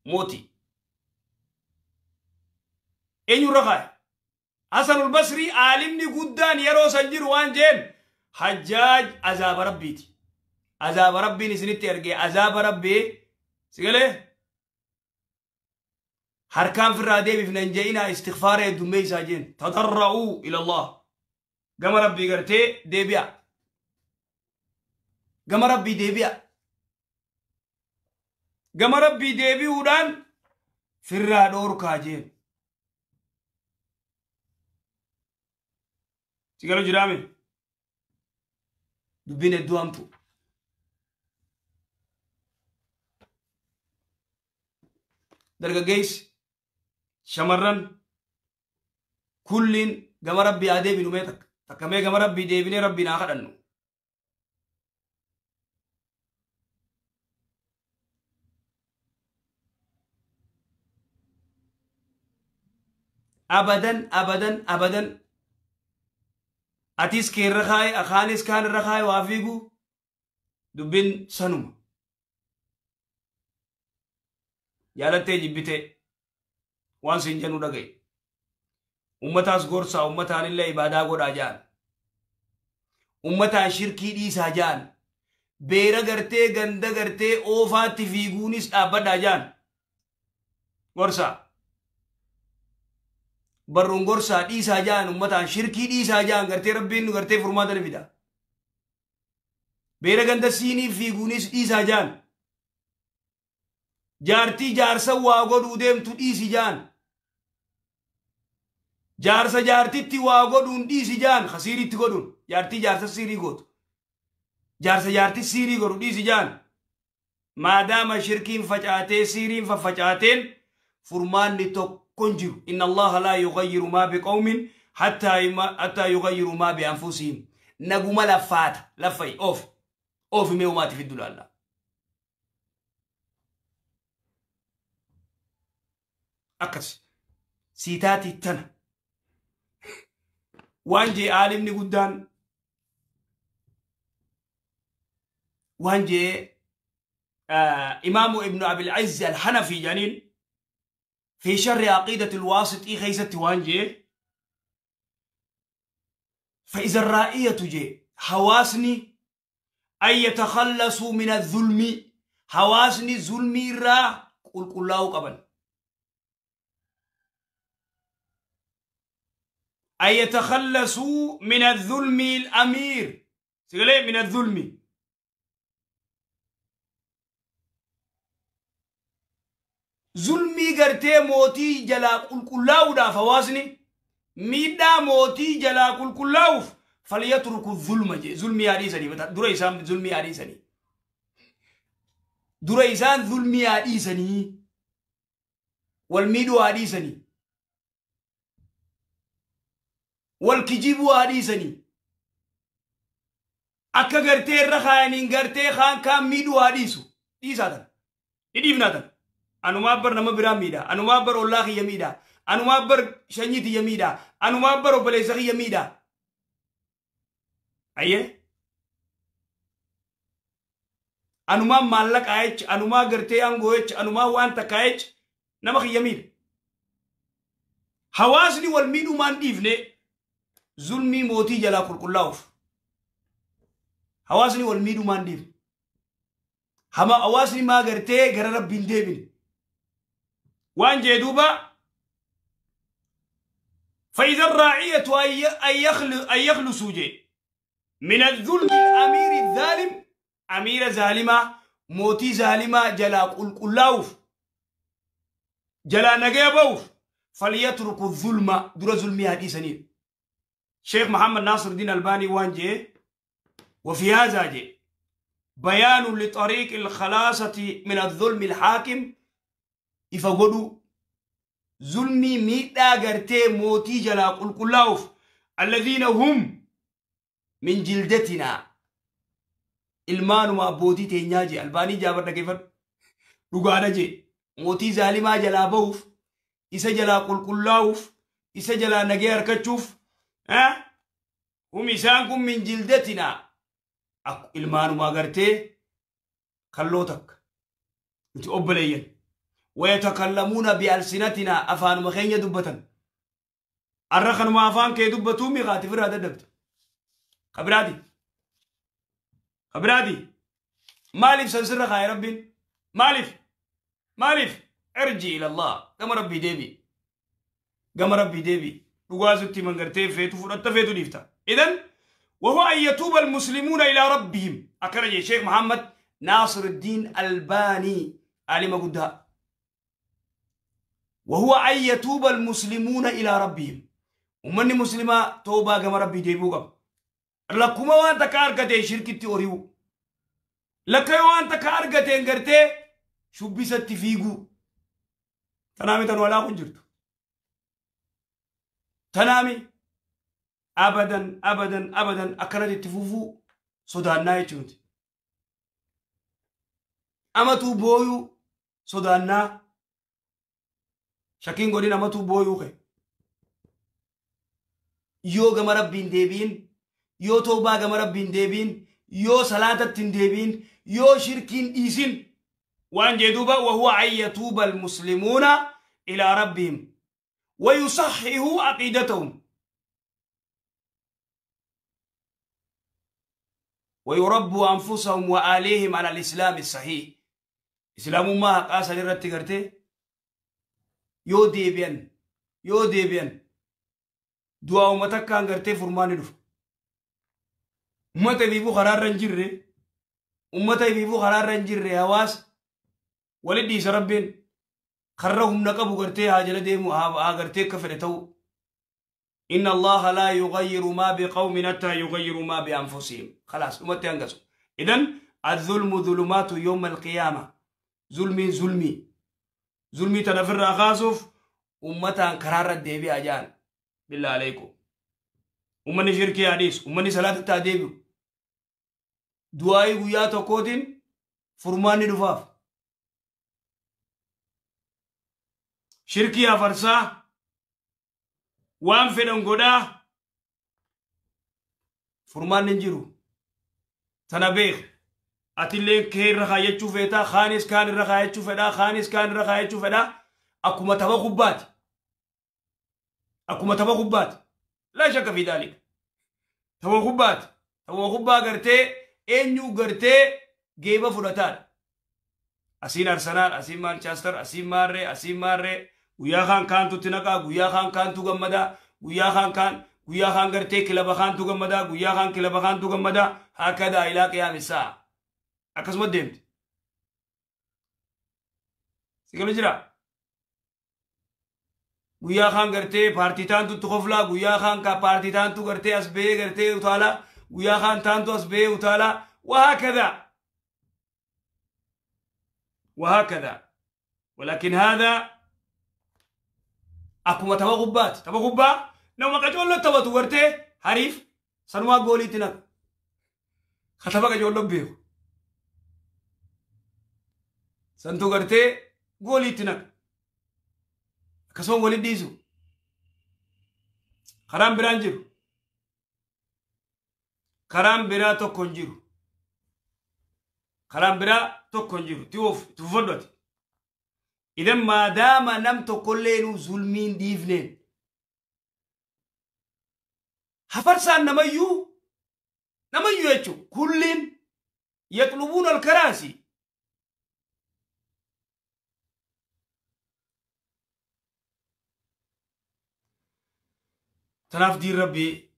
Mootii. Eenyurra kaaye? Hasanul Basrii aalimni guddaan yeroo san jiru waan jeen Hajjaaj azaaba rabbiiti. Azaaba rabbiin isinitti ergee azaaba rabbii sigalee harkaan firraa deebifna hin je'inaa istighfaara heddummeessaa jeen tadarra'uu ila Allah gama rabbii gartee deebi'a. Gama rabbii deebi'a. Gama rabbii deebi'uudhaan firraa dhoorkaa jeen. Sigalu jiraame dubbiin hedduu hamtu. Dargaggeessi shamarran kulliin gama rabbii haa deebinu mee takka takka mee gama rabbii deebinee rabbiin haa kadhannu. Abadan abadan abadan atis keerra kaaye akaanis kaan irra kaaye waa fiigu dubbiin sanuma. Jaalattee jibbitee waan siin jennu dhagaye. Ummataas gorsaa ummataan illee ibaadaa godhaa ja'an. Ummataan shirkii dhiisaa ja'an. Beera gartee ganda gartee oofaatti fiiguunis dhaabbadhaa ja'an. Gorsaa. Barruun gorsaa dhiisaa ja'an ummataan shirkii dhiisaa ja'an gartee rabbiin nu gartee furmaata ni fida. Beera ganda siinii fiiguunis dhiisaa ja'an. Jaartii jaarsa waa godhuu deemtu dhiisi ja'an. Jaarsa jaartitti waa godhuun dhiisi ja'an kasiiritti godhuun jaartii jaarsa siirii gootu. Jaarsa jaartii siirii godhu dhiisi ja'an. Maadaama shirkiin facaatee siiriin faffacaateen furmaanni tokko hin jiru. Inna Allaha laa yughayyiru maa biqawmin hattaa yughayyiru maa bi'anfusihim. Naguma laffaata laffayi oofi oofi mee umaati fiddu laalla. Akkas siitaatii tana waan jee aalimni guddaan waan jee imaamu ibnu abil izzi alhanafi jedhaniin fi sharri aqiidati alwaasixii keessatti waan jee فإذا الرائية جي حواسني أن يتخلصوا من الظلم حواسني ظلمي را قل قل الله قبل أن يتخلصوا من الظلم الأمير سيقول من الظلم ظلمي قرتي موتي جلا قل قل الله دا فواسني ميدا موتي جلا قل قل الله فليتركوا الظلم جي ظلمي هذه درا إسان ظلمي هذه درا إسان ظلمي هذه والميدو هذه والكجيب هذه أكا غرتي الرخاينين غرتي خان كان ميدو هذيسو ديسا ديفنا أنو ما بر نما برا ميدا أنو ما بر الله يميدا أنو ما بر شنيتي يميدا أنو ما بر بليسخي يميدا أيه أنو ما مالك أيش أنو ما غرتي أنغويش أنو ما وان تكايش نما خي يميد حواسني والميدو مان ديفني ظلمي موتي جلا كل كلاوف حواسني والميدو مان ديف هما حواسني ما غرتي غير ربين ديبين وان جدوبا فإذا الرعية أن يخلصوا جي من الظلم الأمير الظالم أمير ظالمة موتي ظالمة جلا كل كلاوف جلا نجيبوف فليتركوا الظلم در ظلمي حديثني شيخ محمد ناصر الدين الباني وانجي وفي هذا جي بيان لطريق الخلاصة من الظلم الحاكم إفقدوا ظلمي ميتا غرتي موتي جلا قل كلاوف الذين هم من جلدتنا ilmaan abbootii teenyaa jee albaanii jaabar dhaggeeffadhu dhugaadha jee mootii zaalimaa jalaa bahuuf isa jalaa qulqullaa'uuf isa jalaa nagee harkachuuf hum isaan kun min jildatinaa ilmaanuma agartee kalloo takka nuti obboleeyyan ويتكلمون بألسنتنا أفان مخين دبة الرخن ما أفان كي دبتو ميغاتي فرادة دبت خبرادي خبرادي مالف سنسر خاي ربي مالف مالف ارجي إلى الله كما ربي ديبي كما ربي ديبي رغازتي من غرتي فيتو فرطة فيتو ديفتا. إذن وهو أن يتوب المسلمون إلى ربهم. أكرج الشيخ محمد ناصر الدين الباني عالم قدها. وهو أن يتوب المسلمون إلى ربهم. ومن مسلمة توبة كما ربي ديبوغا لكما وانت كاركتي شركتي أوريو لكما وانت كاركتي انغرتي شبست فيغو تنامي تنولا كنجرتو تنامي أبدا أبدا أبدا أكرت تفوفو صدانا يجونت أما تو بويو صدانا شاكين قولين أما تو بويو خي يو غما ربين ديبين يو توبا غما ربين ديبين يو صلاة ديبين يو شركين إيسين وان جدوبا. وهو أن يتوب المسلمون إلى ربهم ويصححوا عقيدتهم ويربوا أنفسهم وآليهم على الإسلام الصحيح. إسلام ما قاس للرتي يو ديبين يو ديبين دعاء متكان غرتي فرماني دف أمتي بيبو قرار رنجري أمتي بيبو قرار رنجري هواس ولدي سربين خرهم نقبو غرتي هاجل ديمو ها غرتي كفرتو. إن الله لا يغير ما بقوم حتى يغيروا ما بأنفسهم. خلاص أمتي أنقصوا. إذن الظلم ظلمات يوم القيامة. ظلمي ظلمي ظلمي تنفر أخاسف أمتان قرار الديبي أجان بالله عليكم. أمني شركي حديث أمني صلاة التعديب دعائي ويا تقوتين فرماني دفاف شركي أفرسا وان فدن غدا فرمان نجيرو تنبيخ أتلين كير رخايتشو فيتا خانس كان رخايتشو فدا خانس كان رخايتشو فدا أكما تبا خبات أكما تبا خبات لا شك في ذلك. تبا خبات تبا خبا غرتي إنيو غرتي جيبا فرطان أسين أرسنال أسين مانشستر أسين ماري أسين ماري ويا خان كانتو تنقا ويا خان كانتو غمدا ويا خان كان ويا خان غرتي كلب خان تو غمدا ويا خان كلب خان تو غمدا هكذا إلى قيام الساعة. أكسمت ديمت سيقولوا جرا ويا خان غرتي بارتي تانتو تخفلا ويا خان كا بارتي تانتو غرتي أسبي غرتي وتعالى ويا خان تانتو أسبي وتعالى وهكذا وهكذا. ولكن هذا أكما تبا غبات تبا غبا نوما قجول تبا تورتي حريف سنوا قولي تنك خطبا قجول بيو سنتو غرتي قولي تنك كسون ولي ديزو خرام برانجيرو خرام برا تو كونجيرو خرام برا تو كونجيرو تيوف تفضلت. إذا ما دام نم تقولين ظلمين ديفنين حفرسان نميو نميو يجو كلين يطلبون الكراسي. تناف دين ربي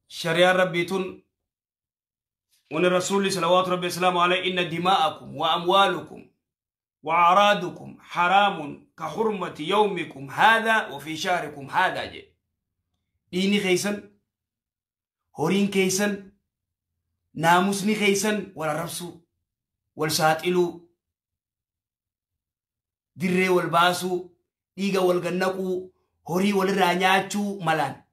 شريعة ربي تن ون الرسول صلوات ربي وسلامه عليه إن دماءكم وأموالكم وأعراضكم حرام كحرمة يومكم هذا وفي شهركم هذا. جي ديني خيسن هورين كيسن ناموسني خيسن ولا ربسو والساتلو دري والباسو ديغا والغنقو هوري والرانياتشو ملان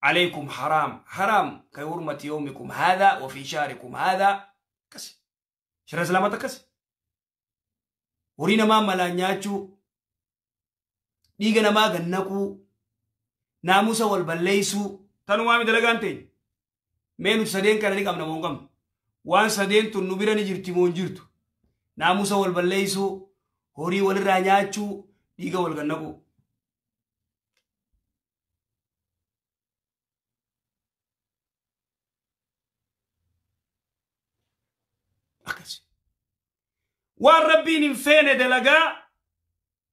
عليكم حرام حرام كحرمة يومكم هذا وفي شهركم هذا. كسي شرع سلامتك كسي هورينا ما ملانياتشو dhiiga namaa gannaquu naamusa wal balleessuu tanumaa mi dalagaan ta'e mee nuti sadeen kana ni qabna moo hin qabnu waan sadeen tun nu bira ni jirti moo hin jirtu Naamusa wal balleessuu, horii walirraa nyaachuu, dhiiga wal gannaquu. Akkasi. Waan Rabbiin hin feene dalagaa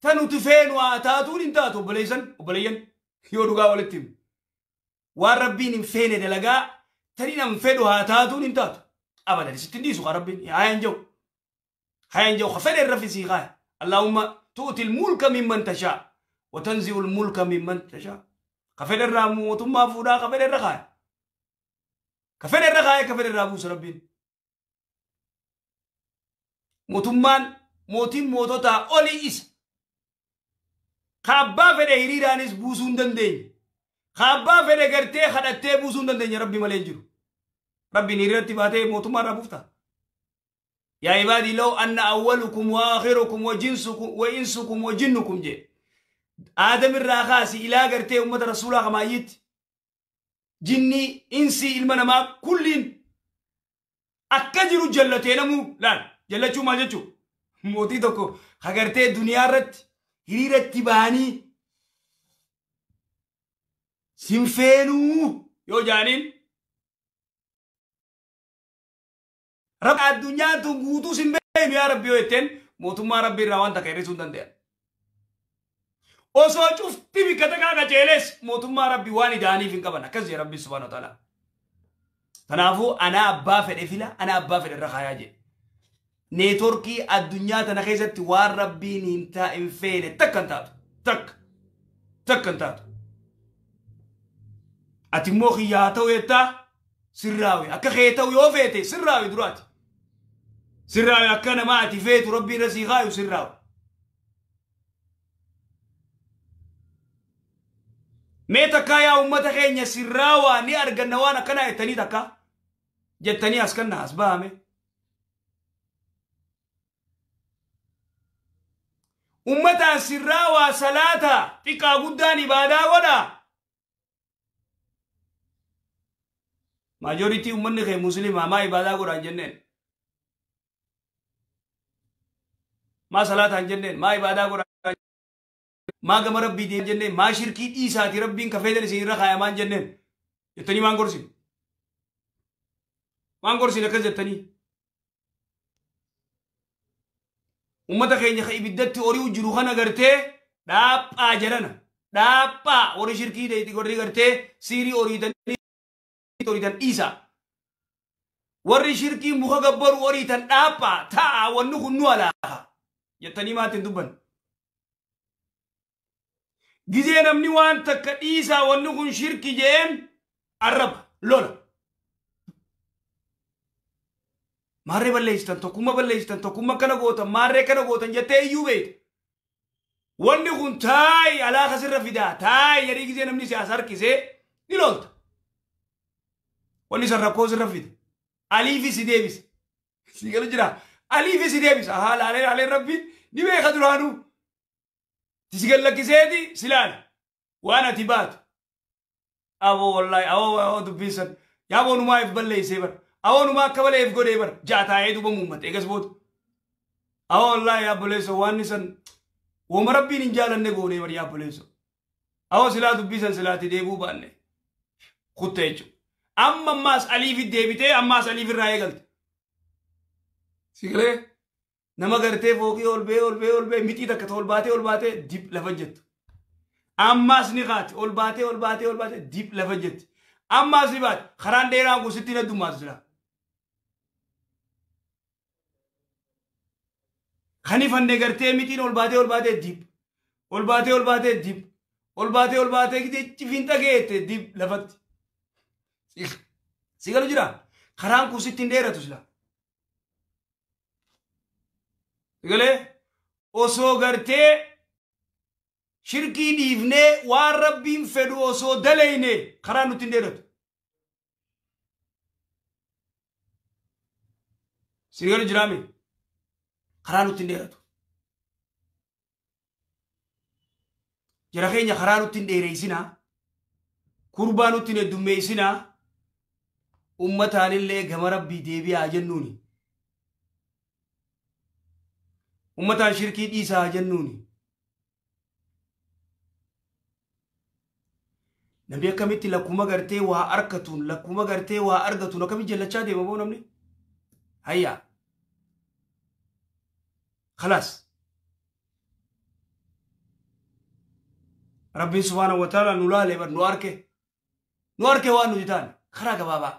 ta nuti feenu haa taatuun hin taatu obboleessan obboleeyyan yoo dhugaa walitti himu. Waan Rabbiin hin feene dalagaa tani nan fedhu haa taatuun hin taatu. Abadan sitti hin dhiisu haa Rabbiin haa hin jiru. Haa hin jiru fedhe irra fisii haa. Allahumma tu'ti mulka mimman tashaa wa tanzi'u mulka mimman tashaa. Ka fedhe irraa mootummaa fuudhaa ka fedhe irra kaaya. Ka fedhe irra kaaya ka fedhe irraa buusa Rabbiin. Mootummaan mootiin moototaa olii isa. Ka abbaa fedhe hiriiraanis buusuu hin dandeenye. Ka abbaa fedhe gartee kadhattee buusuu hin dandeenye Rabbi malee hin jiru. Rabbiin hiriiratti baatee mootummaa irraa buufta. Yaa ibaadii law anna awwalukum wa akhirukum wa jinsukum wa insukum wa jinnukum jee. Aadam irraa kaasi ilaa gartee uummata rasuulaa kamaayyiitti. Jinnii insii ilma namaa kulliin akka jiru jallatee namuu laal jallachuu maal jechuu mootii tokko hagartee duniyaa irratti hiriiratti bahanii sin feenuu yoo jaaniin rabbi addunyaan tun guutuu sin beenu yaa rabbi yoo jetteen mootummaa rabbi irraa waan takka hir'isuu hin danda'an. Osoo cufti bikka takkaa qajeelees mootummaa rabbi waan ida'aniif hin qaban akkas jee rabbi subhaanahu wa ta'ala. Kanaafuu ana abbaa fedhe fila ana abbaa fedhe irra kaayaa jedhe. Neetworkii addunyaa tana keessatti waan rabbiin hin hin feene takka hin taatu. Takka. Takka hin taatu. Ati immoo kiyyaa ta'u jettaa sirraawi. Akka kee ta'u yoo feete sirraawi duraati. Sirraawi akka namaa ati feetu rabbiin irra sii kaayu sirraawi. Mee takkaa yaa uummata keenya sirraawaa ni arganna waan akkanaa jettanii takka jettanii as kanna as bahame. Uummataan sirraawaa salaata xiqqaa guddaan ibaadaa godhaa. Maajoritii uummanni kee musliimaa maa ibaadaa godhaa hin jenneen. Maa salaataa hin jenneen maa ibaadaa godhaa maa gama rabbii deem jenneen maa shirkii dhiisaati rabbiin ka feetan isin irra kaayamaa hin jenneen jettanii maan gorsin. Maan gorsin akkas jettanii. Uummata keenya ka ibiddatti horii jiru kana gartee dhaaphaa jedhana. Dhaaphaa warri shirkii warri gartee siirii horiitanii horiitan dhiisaa. Warri shirkii muka gabbaru horiitan dhaaphaa ta'a wanni kun nu alaaha jettanii maatiin dubban. Gizee namni waan takka dhiisaa wanni kun shirki jeen arraba lola. Maarree balleessitan tokkummaa balleessitan tokkummaa kana gootan maarree kana gootan jettee iyyuu beekta. Wanni kun taayi alaaka sirra fidaa taayi jedhee gizee namni siyaasa harkisee ni lolta. Wanni san rakkoo sirra fida. Aliifi si deebisa. Si galu jira. Aliifi si deebisa. Haa laalee laalee rabbiin ni beeka duraanuu. Si gallakkiseeti si laala. Waan ati baatu. Aboo wallaahi aboo aboo dubbisan. Yaa boonumaa if balleessee bara. Aboo numaa akka malee if godhee bara. Jaataa'ee duuba muummate eegas booda. Aboo wallaahi yaa obboleessa waan san wooma rabbiin hin jaalanne goonee bara yaa obboleessa. Aboo silaa dubbisan silaati deebuu baanne. Kutte jechuudha. Amma ammaas aliif deebitee ammaas aliif irraa eegalte. Sigalee nama gartee fooqii ol ba'ee ol ba'ee ol ba'ee mixii takka ol baatee ol baatee dib lafa jettu. Ammaas ni kaati ol baatee ol baatee ol baatee dib lafa jetti. Ammaas ni baate karaan dheeraan kun sitti heddummaatu jira. Kan ifannee gartee mixiin ol baatee ol baatee dib ol baatee ol baatee dib ol baatee ol baatee gidee cifiin dhageette dib lafatti. Si galu jira karaan kun sitti hin dheeratu sila. Galee osoo gartee shirkii dhiifnee waan rabbiin fedhu osoo daleyne karaan nutti hin dheeratu. Si galu jiraame karaa nutti hin dheeratu. Jara keenya karaa nutti hin dheereysinaa. Kurbaa nutti hin heddummeessinaa. Ummataanillee gama rabbii deebi'aa jennuuni. Ummataan shirkii dhiisaa haa jennuuni. Namni akkamitti lakkuma gartee waa arkatuun lakkuma gartee waa argatuun akkamitti jallachaa deema boo namni? Hayyaa. Khalaas. Rabbiin subhaanahu wa ta'ala nu laale bar nu arke. Nu arke waan nuti taane karaa gabaabaa.